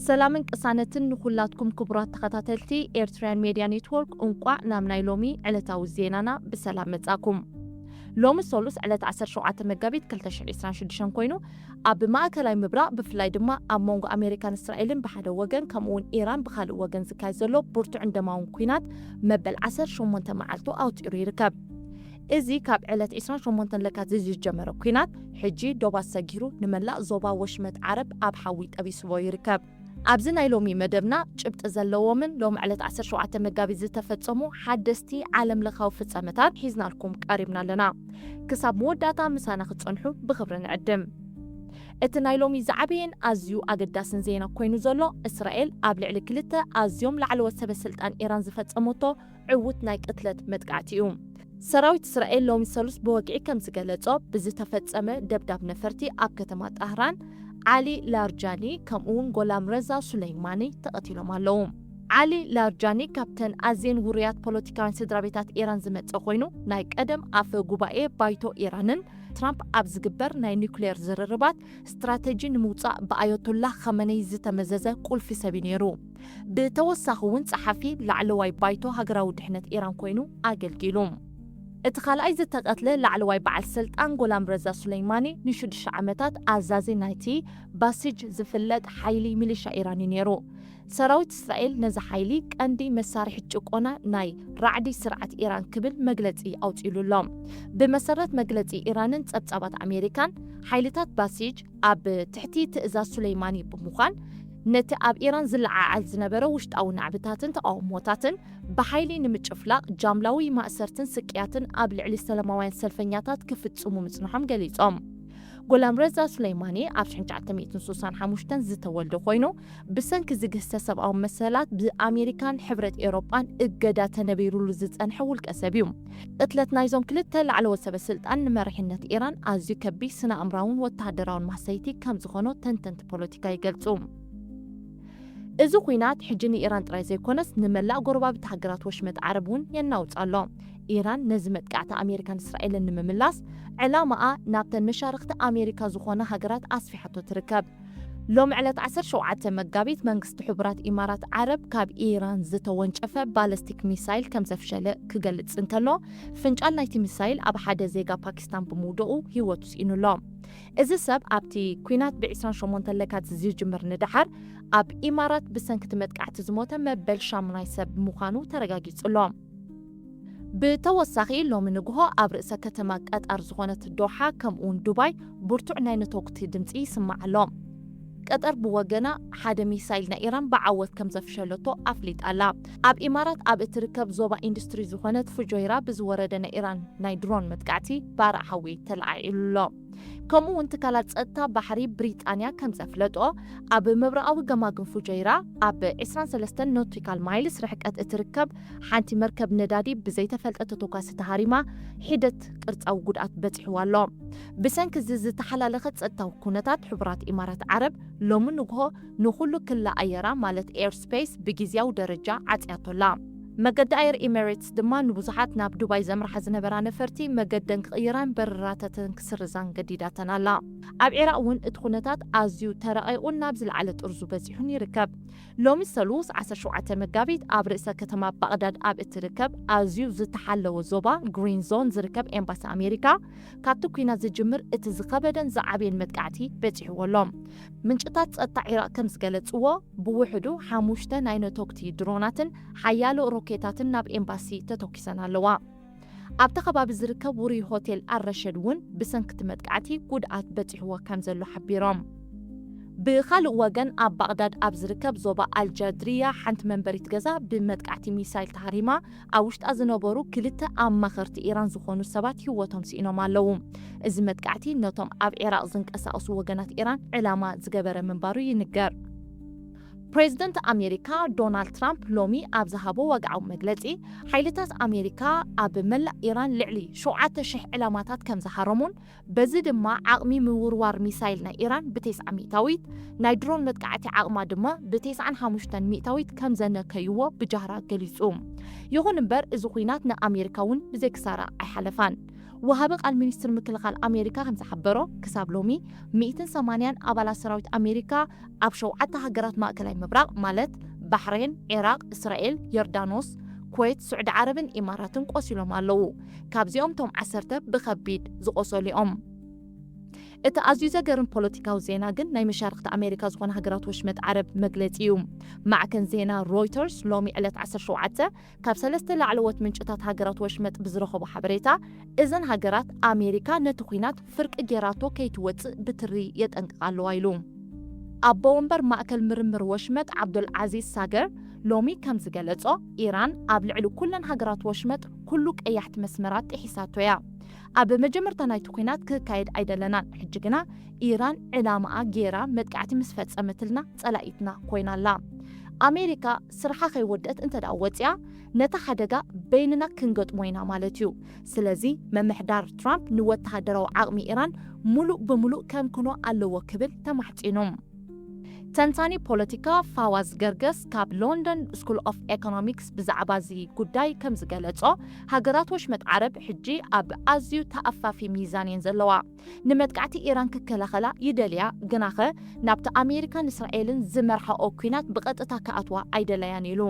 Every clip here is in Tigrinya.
ሰላምን ቅሳነትን ንኹላትኩም ክቡራት ተኸታተልቲ ኤርትራውያን ሜድያ ኔትወርክ፣ እንቋዕ ናብ ናይ ሎሚ ዕለታዊ ዜናና ብሰላም መጻኩም። ሎሚ ሰሉስ ዕለት ዓሰርተ ሸውዓተ መጋቢት ክልተ ሽሕን ዕስራን ሽዱሽተን ኮይኑ፣ ኣብ ማእከላይ ምብራቕ ብፍላይ ድማ ኣብ መንጎ ኣሜሪካን እስራኤልን ብሓደ ወገን ከምኡ እውን ኢራን ብኻልእ ወገን ዝካየድ ዘሎ ብርቱዕን ደማውን ኲናት መበል ዓሰርተ ሸሞንተ መዓልቱ ኣውጢሩ ይርከብ። እዚ ካብ ዕለት ዕስራን ሸሞንተን ለካቲት ዝጀመረ ኲናት ሕጂ ዶባት ሰጊሩ ንመላእ ዞባ ወሽመጥ ዓረብ ኣብ ሓዊ ጠቢስዎ ይርከብ። ኣብዚ ናይ ሎሚ መደብና ጭብጢ ዘለዎምን ሎም ዕለት ዓሰርተ ሸውዓተ መጋቢት ዝተፈጸሙ ሓደስቲ ዓለም ለኻዊ ፍጻመታት ሒዝናልኩም ቀሪብና ኣለና። ክሳብ መወዳእታ ምሳና ክትጸንሑ ብኽብሪ ንዕድም። እቲ ናይ ሎሚ ዝዓበየን ኣዝዩ ኣገዳስን ዜና ኮይኑ ዘሎ፣ እስራኤል ኣብ ልዕሊ ክልተ ኣዝዮም ላዕለዎት ሰበ ስልጣን ኢራን ዝፈጸመቶ ዕዉት ናይ ቅትለት መጥቃዕቲ እዩ። ሰራዊት እስራኤል ሎሚ ሰሉስ ብወግዒ ከም ዝገለጾ፣ ብዝተፈጸመ ደብዳብ ነፈርቲ ኣብ ከተማ ጣህራን ዓሊ ላርጃኒ ከምኡ እውን ጎላም ረዛ ሱለይማኒ ተቐቲሎም ኣለዉ። ዓሊ ላርጃኒ ካብተን ኣዝየን ውሩያት ፖለቲካውያን ስድራ ቤታት ኢራን ዝመጸ ኮይኑ፣ ናይ ቀደም ኣፈ ጉባኤ ባይቶ ኢራንን ትራምፕ ኣብ ዝግበር ናይ ኒውክሌር ዝርርባት ስትራተጂ ንምውጻእ ብኣያቶላህ ኻመነይ ዝተመዘዘ ቁልፊ ሰብ እዩ ነይሩ። ብተወሳኺ እውን ጸሓፊ ላዕለዋይ ባይቶ ሃገራዊ ድሕነት ኢራን ኮይኑ ኣገልጊሉ። እቲ ካልኣይ ዝተቐትለ ላዕለዋይ በዓል ስልጣን ጎላም ረዛ ሱለይማኒ ንሽዱሽተ ዓመታት ኣዛዚ ናይቲ ባሲጅ ዝፍለጥ ሓይሊ ሚሊሻ ኢራን እዩ ነይሩ። ሰራዊት እስራኤል ነዚ ሓይሊ ቀንዲ መሳርሒ ጭቆና ናይ ራዕዲ ስርዓት ኢራን ክብል መግለጺ ኣውጺሉ ኣሎ። ብመሰረት መግለጺ ኢራንን ጸብጻባት ኣሜሪካን፣ ሓይልታት ባሲጅ ኣብ ትሕቲ ትእዛዝ ሱለይማኒ ብምዃን፣ ነቲ ኣብ ኢራን ዝለዓዓል ዝነበረ ውሽጣዊ ናዕብታትን ተቓውሞታትን ብሓይሊ ንምጭፍላቕ ጃምላዊ ማእሰርትን ስቅያትን ኣብ ልዕሊ ሰላማውያን ሰልፈኛታት ክፍጽሙ ምጽንሖም ገሊጾም። ጎላም ረዛ ሱለይማኒ ኣብ ሽሕን ትሽዓተ ሚእትን ስሳን ሓሙሽተን ዝተወልደ ኮይኑ፣ ብሰንኪ ዝግህሰ ሰብኣዊ መሰላት ብኣሜሪካን ሕብረት ኤውሮጳን እገዳ ተነቢሩሉ ዝጸንሐ ውልቀ ሰብ እዩ። ቅትለት ናይዞም ክልተ ላዕለዎት ሰበ ስልጣን ንመሪሕነት ኢራን ኣዝዩ ከቢድ ስነ ኣእምራውን ወተሃደራውን ማህሰይቲ ከም ዝኾኖ ተንተንቲ ፖለቲካ ይገልጹ። እዚ ኲናት ሕጂ ንኢራን ጥራይ ዘይኮነስ ንመላእ ጎረባብቲ ሃገራት ወሽመጥ ዓረብ እውን የናውጽ ኣሎ። ኢራን ነዚ መጥቃዕቲ ኣሜሪካን እስራኤልን ንምምላስ ዕላማኣ ናብተን መሻርኽቲ ኣሜሪካ ዝኾና ሃገራት ኣስፊሓቶ ትርከብ። ሎም ዕለት ዓሰርተ ሸውዓተ መጋቢት መንግስቲ ሕቡራት ኢማራት ዓረብ ካብ ኢራን ዝተወንጨፈ ባለስቲክ ሚሳይል ከም ዘፍሸለ ክገልጽ እንከሎ፣ ፍንጫል ናይቲ ሚሳይል ኣብ ሓደ ዜጋ ፓኪስታን ብምውደኡ ህይወቱ ስኢኑ ኣሎ። እዚ ሰብ ኣብቲ ኲናት ብ ዕስራን ሸሞንተን ለካቲት ዝጅምር ንደሓር ኣብ ኢማራት ብሰንኪ እቲ መጥቃዕቲ ዝሞተ መበል ሻሙናይ ሰብ ምዃኑ ተረጋጊጹ ኣሎ። ብተወሳኺ ሎሚ ንግሆ ኣብ ርእሰ ከተማ ቀጠር ዝኾነት ዶሓ ከምኡውን ዱባይ ብርቱዕ ናይ ነተኩቲ ድምጺ ይስማዕ ኣሎ። ቀጠር ብወገና ሓደ ሚሳይል ናይ ኢራን ብዓወት ከም ዘፍሸለቶ ኣፍሊጣ ኣላ። ኣብ ኢማራት ኣብ እትርከብ ዞባ ኢንዱስትሪ ዝኾነት ፉጆይራ ብዝወረደ ናይ ኢራን ናይ ድሮን መጥቃዕቲ ባርዕ ሓዊ ተለዓዒሉ ኣሎ። ከምኡ እውን ትካላት ጸጥታ ባሕሪ ብሪጣንያ ከም ዘፍለጦ፣ ኣብ ምብራቓዊ ገማግም ፉጀይራ ኣብ ዕስራን ሰለስተን ኖቲካል ማይልስ ርሕቀት እትርከብ ሓንቲ መርከብ ነዳዲ ብዘይተፈልጠ ተተኳሲ ተሃሪማ ሒደት ቅርጻዊ ጉድኣት በጺሕዋ ኣሎ። ብሰንኪ እዚ ዝተሓላለኸ ጸጥታዊ ኩነታት፣ ሕቡራት ኢማራት ዓረብ ሎሚ ንግሆ ንኹሉ ክላ ኣየራ ማለት ኤርስፔስ ብግዝያዊ ደረጃ ዓጽያቶ ኣላ። መገዲ ኣየር ኤሚሬትስ ድማ ንብዙሓት ናብ ዱባይ ዘምርሓ ዝነበራ ነፈርቲ መገደን ክቕይራን በረራታተን ክስርዛን ገዲዳተን ኣላ። ኣብ ዒራቕ እውን እቲ ኩነታት ኣዝዩ ተረቒቑን ናብ ዝለዓለ ጥርዙ በጺሑን ይርከብ። ሎሚ ሰሉስ ዓሰርተ ሸውዓተ መጋቢት ኣብ ርእሰ ከተማ ባቕዳድ ኣብ እትርከብ ኣዝዩ ዝተሓለወ ዞባ ግሪን ዞን ዝርከብ ኤምባሲ ኣሜሪካ ካብቲ ኲናት ዝጅምር እቲ ዝኸበደን ዝዓበየን መጥቃዕቲ በጺሕዎ ኣሎ። ምንጭታት ጸጥታ ዒራቕ ከም ዝገለጽዎ፣ ብውሕዱ ሓሙሽተ ናይ ነተኩቲ ድሮናትን ሓያሎ ሮኬታትን ናብ ኤምባሲ ተተኲሰን ኣለዋ። ኣብቲ ከባቢ ዝርከብ ውሩይ ሆቴል ኣልረሸድ እውን ብሰንኪ እቲ መጥቃዕቲ ጉድኣት በጺሕዎ ከም ዘሎ ሓቢሮም። ብኻልእ ወገን፣ ኣብ ባቕዳድ ኣብ ዝርከብ ዞባ ኣልጃድሪያ ሓንቲ መንበሪት ገዛ ብመጥቃዕቲ ሚሳይል ተሃሪማ ኣብ ውሽጣ ዝነበሩ ክልተ ኣማኸርቲ ኢራን ዝኾኑ ሰባት ህይወቶም ስኢኖም ኣለዉ። እዚ መጥቃዕቲ ነቶም ኣብ ዒራቕ ዝንቀሳቐሱ ወገናት ኢራን ዕላማ ዝገበረ ምንባሩ ይንገር። ፕሬዝደንት ኣሜሪካ ዶናልድ ትራምፕ ሎሚ ኣብ ዝሃቦ ወግዓዊ መግለጺ፣ ሓይልታት ኣሜሪካ ኣብ መላእ ኢራን ልዕሊ ሸውዓተ ሽሕ ዕላማታት ከም ዝሃረሙን፣ በዚ ድማ ዓቕሚ ምውርዋር ሚሳይል ናይ ኢራን ብተስዓ ሚእታዊት፣ ናይ ድሮን መጥቃዕቲ ዓቕማ ድማ ብተስዓን ሓሙሽተን ሚእታዊት ከም ዘነከይዎ ብጃህራ ገሊጹ። ይኹን እምበር፣ እዚ ኲናት ንኣሜሪካ እውን ብዘይ ክሳራ ኣይሓለፋን። ወሃቢ ቃል ሚኒስትር ምክልኻል ኣሜሪካ ከም ዝሓበሮ፣ ክሳብ ሎሚ ሚእትን ሰማንያን ኣባላት ሰራዊት ኣሜሪካ ኣብ ሸውዓተ ሃገራት ማእከላይ ምብራቕ፣ ማለት ባሕሬን፣ ዒራቕ፣ እስራኤል፣ ዮርዳኖስ፣ ኩዌት፣ ስዑዲ ዓረብን ኢማራትን ቆሲሎም ኣለዉ። ካብዚኦም እቶም ዓሰርተ ብኸቢድ ዝቖሰሉ እዮም። እቲ ኣዝዩ ዘገርም ፖለቲካዊ ዜና ግን ናይ መሻርኽቲ ኣሜሪካ ዝኾነ ሃገራት ወሽመጥ ዓረብ መግለጺ እዩ። ማዕከን ዜና ሮይተርስ ሎሚ ዕለት ዓሰርተ ሸውዓተ ካብ ሰለስተ ላዕለዎት ምንጭታት ሃገራት ወሽመጥ ብዝረኸቦ ሓበሬታ፣ እዘን ሃገራት ኣሜሪካ ነቲ ኲናት ፍርቂ ጌራቶ ከይትወጽእ ብትሪ የጠንቅቓ ኣለዋ ኢሉ። ኣቦ ወንበር ማእከል ምርምር ወሽመጥ ዓብዱል ዓዚዝ ሳገር ሎሚ ከም ዝገለጾ፣ ኢራን ኣብ ልዕሊ ኩለን ሃገራት ወሽመጥ ኩሉ ቀያሕቲ መስመራት ጥሒሳቶ እያ። ኣብ መጀመርታ ናይቲ ኲናት ክካየድ ኣይደለናን፣ ሕጂ ግና ኢራን ዕላማኣ ጌራ መጥቃዕቲ ምስ ፈጸመትልና ጸላኢትና ኮይና ኣላ። ኣሜሪካ ስርሓ ከይወደት እንተ ደኣ ወጺኣ፣ ነታ ሓደጋ በይንና ክንገጥሞ ኢና ማለት እዩ። ስለዚ ምምሕዳር ትራምፕ ንወተሃደራዊ ዓቕሚ ኢራን ሙሉእ ብሙሉእ ከምክኖ ኣለዎ ክብል ተማሕጺኑ። ተንታኒ ፖለቲካ ፋዋዝ ገርገስ ካብ ሎንደን ስኩል ኦፍ ኤኮኖሚክስ ብዛዕባ እዚ ጉዳይ ከም ዝገለጾ፣ ሃገራት ወሽመጥ ዓረብ ሕጂ ኣብ ኣዝዩ ተኣፋፊ ሚዛን እየን ዘለዋ። ንመጥቃዕቲ ኢራን ክከላኸላ ይደልያ፣ ግናኸ ናብቲ ኣሜሪካን እስራኤልን ዝመርሓኦ ኲናት ብቐጥታ ክኣትዋ ኣይደለያን ኢሉ።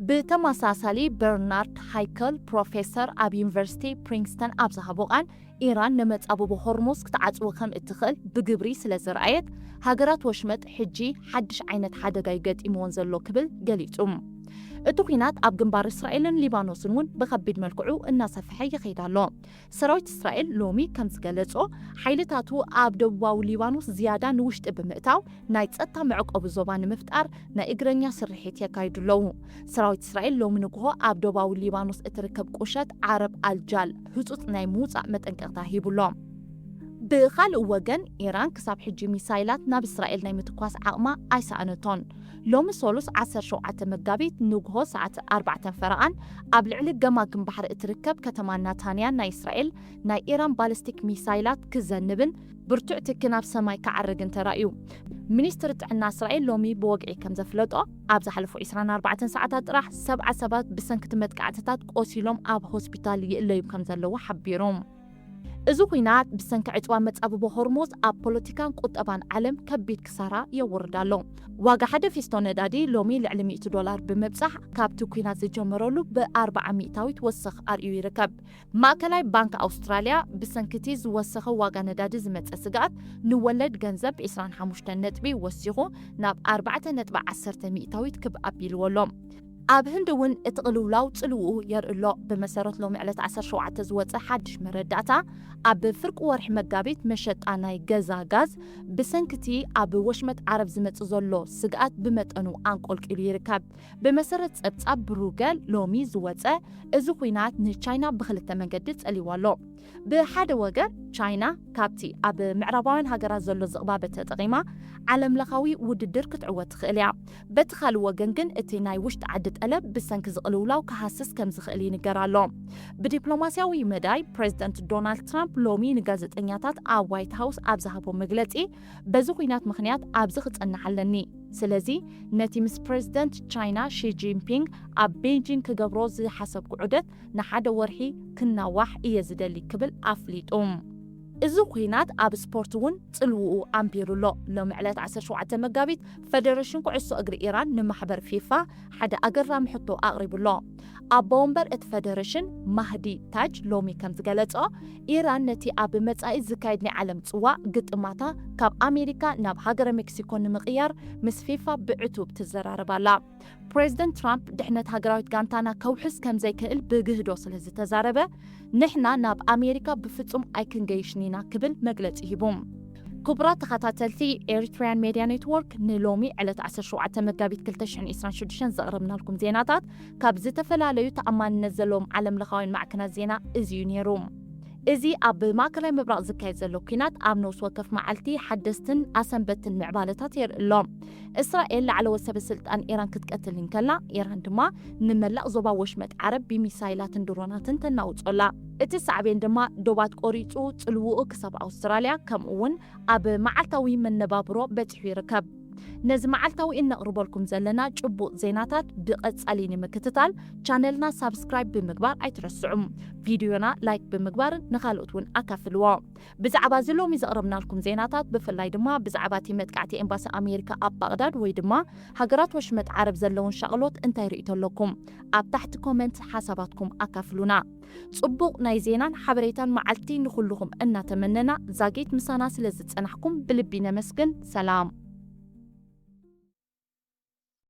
ብተመሳሳሊ በርናርድ ሃይከል ፕሮፌሰር ኣብ ዩኒቨርሲቲ ፕሪንስተን ኣብ ዝሃቦ ቃል፣ ኢራን ንመጻብቦ ሆርሙዝ ክትዓጽዎ ከም እትኽእል ብግብሪ ስለ ዘርኣየት፣ ሃገራት ወሽመጥ ሕጂ ሓድሽ ዓይነት ሓደጋ እዩ ገጢምወን ዘሎ ክብል ገሊጹ። እቲ ኲናት ኣብ ግንባር እስራኤልን ሊባኖስን እውን ብኸቢድ መልክዑ እናሰፍሐ ይኸይድ ኣሎ። ሰራዊት እስራኤል ሎሚ ከም ዝገለጾ፣ ሓይልታቱ ኣብ ደቡባዊ ሊባኖስ ዝያዳ ንውሽጢ ብምእታው ናይ ጸጥታ መዕቆቢ ዞባ ንምፍጣር ናይ እግረኛ ስርሒት የካይዱ ኣለዉ። ሰራዊት እስራኤል ሎሚ ንግሆ ኣብ ደቡባዊ ሊባኖስ እትርከብ ቁሸት ዓረብ ኣልጃል ህጹጽ ናይ ምውጻእ መጠንቀቕታ ሂቡ ኣሎ። ብኻልእ ወገን፣ ኢራን ክሳብ ሕጂ ሚሳይላት ናብ እስራኤል ናይ ምትኳስ ዓቕማ ኣይሰኣነቶን። ሎሚ ሰሉስ ዓሰርተ ሸውዓተ መጋቢት ንግሆ ሰዓት ኣርባዕተ ፈረቓን ኣብ ልዕሊ ገማግም ባሕሪ እትርከብ ከተማ ናታንያን ናይ እስራኤል ናይ ኢራን ባሊስቲክ ሚሳይላት ክዘንብን ብርቱዕ ትኪ ናብ ሰማይ ክዓርግን ተራእዩ። ሚኒስትሪ ጥዕና እስራኤል ሎሚ ብወግዒ ከም ዘፍለጦ፣ ኣብ ዝሓለፉ ዕስራን ኣርባዕተን ሰዓታት ጥራሕ ሰብዓ ሰባት ብሰንኪ እቲ መጥቃዕትታት ቆሲሎም ኣብ ሆስፒታል ይእለዩ ከም ዘለዉ ሓቢሩ። እዚ ኲናት ብሰንኪ ዕጽዋ መጻብቦ ሆርሙዝ ኣብ ፖለቲካን ቁጠባን ዓለም ከቢድ ክሳራ የውርድ ኣሎ። ዋጋ ሓደ ፊስቶ ነዳዲ ሎሚ ልዕሊ ሚእቲ ዶላር ብምብጻሕ፣ ካብቲ ኲናት ዝጀመረሉ ብኣርብዓ ሚእታዊት ወሰኽ ኣርእዩ ይርከብ። ማእከላይ ባንክ ኣውስትራልያ፣ ብሰንኪ እቲ ዝወሰኸ ዋጋ ነዳዲ ዝመጸ ስግኣት፣ ንወለድ ገንዘብ ዕስራን ሓሙሽተን ነጥቢ ወሲኹ ናብ ኣርባዕተ ነጥቢ ዓሰርተ ሚእታዊት ክብ ኣቢልዎ ኣሎ። ኣብ ህንዲ እውን እቲ ቅልውላው ጽልውኡ የርኢ ኣሎ። ብመሰረት ሎሚ ዕለት ዓሰርተ ሸውዓተ ዝወጸ ሓድሽ መረዳእታ፣ ኣብ ፍርቂ ወርሒ መጋቢት መሸጣ ናይ ገዛ ጋዝ ብሰንኪ እቲ ኣብ ወሽመጥ ዓረብ ዝመጽእ ዘሎ ስግኣት ብመጠኑ ኣንቆልቂሉ ይርከብ። ብመሰረት ጸብጻብ ብሩገል ሎሚ ዝወጸ፣ እዚ ኲናት ንቻይና ብኽልተ መንገዲ ጸሊዋ ኣሎ። ብሓደ ወገን፣ ቻይና ካብቲ ኣብ ምዕራባውያን ሃገራት ዘሎ ዝቕባበ ተጠቒማ ዓለምለኻዊ ውድድር ክትዕወት ትኽእል እያ። በቲ ካልእ ወገን ግን፣ እቲ ናይ ውሽጢ ዓዲ ጠለብ ብሰንኪ ዝቕልውላው ክሃስስ ከም ዝኽእል ይንገር ኣሎ። ብዲፕሎማስያዊ መዳይ፣ ፕሬዚደንት ዶናልድ ትራምፕ ሎሚ ንጋዜጠኛታት ኣብ ዋይት ሃውስ ኣብ ዝሃቦ መግለጺ፣ በዚ ኲናት ምኽንያት ኣብዚ ክጸንሕ ኣለኒ። ስለዚ፣ ነቲ ምስ ፕሬዚደንት ቻይና ሺ ጂንፒንግ ኣብ ቤይጂንግ ክገብሮ ዝሓሰብኩ ዑደት ንሓደ ወርሒ ክናዋሕ እየ ዝደሊ ክብል ኣፍሊጡ። እዚ ኲናት ኣብ ስፖርት እውን ጽልውኡ ኣንቢሩ ኣሎ። ሎሚ ዕለት ዓሰርተ ሸውዓተ መጋቢት ፈደረሽን ኩዕሶ እግሪ ኢራን ንማሕበር ፊፋ ሓደ ኣገራሚ ሕቶ ኣቕሪቡ ኣሎ። ኣቦ ወንበር እቲ ፈደረሽን ማህዲ ታጅ ሎሚ ከም ዝገለጾ፣ ኢራን ነቲ ኣብ መጻኢ ዝካየድ ናይ ዓለም ጽዋእ ግጥማታ ካብ ኣሜሪካ ናብ ሃገረ ሜክሲኮ ንምቕያር ምስ ፊፋ ብዕቱብ ትዘራረብ ኣላ። ፕሬዚደንት ትራምፕ ድሕነት ሃገራዊት ጋንታና ከውሕስ ከም ዘይክእል ብግህዶ ስለ ዝተዛረበ፣ ንሕና ናብ ኣሜሪካ ብፍጹም ኣይክንገይሽን ኢና ክብል መግለጺ ሂቡ። ክቡራት ተኸታተልቲ ኤሪትሪያን ሜድያ ኔትወርክ፣ ንሎሚ ዕለት ዓሰርተ ሸውዓተ መጋቢት ክልተ ሽሕን ዕስራን ሽዱሽተን ዘቕረብናልኩም ዜናታት ካብ ዝተፈላለዩ ተኣማንነት ዘለዎም ዓለምለኻውያን ማዕከናት ዜና እዚ እዩ ነይሩ። እዚ ኣብ ማእከላይ ምብራቕ ዝካየድ ዘሎ ኲናት ኣብ ነፍሲ ወከፍ መዓልቲ ሓደስትን ኣሰንበትን ምዕባለታት የርኢ ኣሎ። እስራኤል ላዕለዎት ሰበ ስልጣን ኢራን ክትቀትል እንከላ፣ ኢራን ድማ ንመላእ ዞባ ወሽመጥ ዓረብ ብሚሳይላትን ድሮናትን ተናውጾ ኣላ። እቲ ሳዕቤን ድማ ዶባት ቆሪጹ ጽልውኡ ክሳብ ኣውስትራልያ፣ ከምኡ እውን ኣብ መዓልታዊ መነባብሮ በጺሑ ይርከብ። ነዚ መዓልታዊ እነቕርበልኩም ዘለና ጭቡጥ ዜናታት ብቐጻሊ ንምክትታል ቻነልና ሳብስክራይብ ብምግባር ኣይትረስዑ። ቪድዮና ላይክ ብምግባር ንኻልኦት እውን ኣካፍልዎ። ብዛዕባ እዚ ሎሚ ዘቕረብናልኩም ዜናታት፣ ብፍላይ ድማ ብዛዕባ እቲ መጥቃዕቲ ኤምባሲ ኣሜሪካ ኣብ ባቕዳድ ወይ ድማ ሃገራት ወሽመጥ ዓረብ ዘለውን ሻቕሎት እንታይ ርእይቶ ኣለኩም? ኣብ ታሕቲ ኮመንት ሓሳባትኩም ኣካፍሉና። ጽቡቕ ናይ ዜናን ሓበሬታን መዓልቲ ንኹልኹም እናተመነና፣ ዛጊት ምሳና ስለ ዝጸናሕኩም ብልቢ ነመስግን። ሰላም።